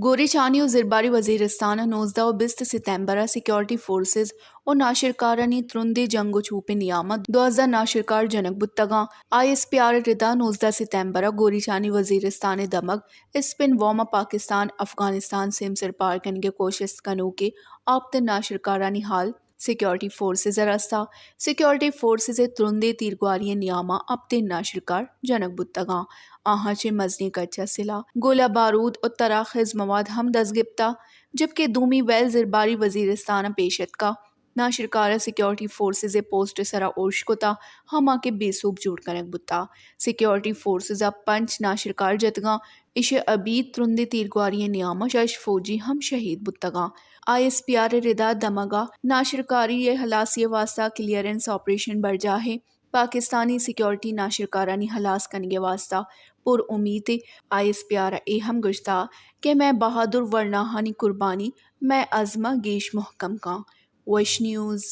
گوریچانی و زرباری وزیرستان ء نوزدہ و بیست ستمبر ء سیکورٹی فورسز و ناشرکارانی ترندیں جنگ و چوپیں نیام ء دوازدہ ناشرکار جنگ بوتگاں۔ آئی ایس پی آر ء ردا نوزدہ ستمبر ء گوریچانی وزیرستان ء دمگ اسپن وام ء پاکستان افغانستان سیمسر پار کنگ ء کوشست کنوکیں ہپت ناشرکارانی ہال سیکورٹی فورسز ء رستا۔ سیکورٹی فورسز ء ترندیں تیرگواری ء نیاما ہپتیں ناشرکار جنگ بوتگاں۔ آہاں چہ مزنیں کچ ء سلاہ، گولہ بارود و تراخز مواد ہم دست گپتا، جبکہ دومی ویل زرباری وزیرستان ء پیش اتکا۔ ناشرکار ء سیکورٹی فورسز ء پوسٹ ء سرا ارش کتا، ہما کہ بے سوب جوڑ کنگ بوتا۔ سیکورٹی فورسز ء پنچ ناشرکار جتگاں۔ ایشی ء ابید ترندیں تیرگواری ء نیام ء شش فوجی ہم شہید بوتگاں۔ آئی ایس پی آر ء ردا دمگ ء ناشرکاری ء ہلاسی ء واستہ کلیئرنس آپریشن برجاہ ء پاکستانی سیکورٹی ناشرکارانی ہلاس کنگ ء واستہ پر امیت ء۔ آئی ایس پی آر ء اے ہم گوشتہ کہ مئے بہادر ورناہانی قربانی مئے عزم ء گیش مہکم کاں۔ وش نیوز۔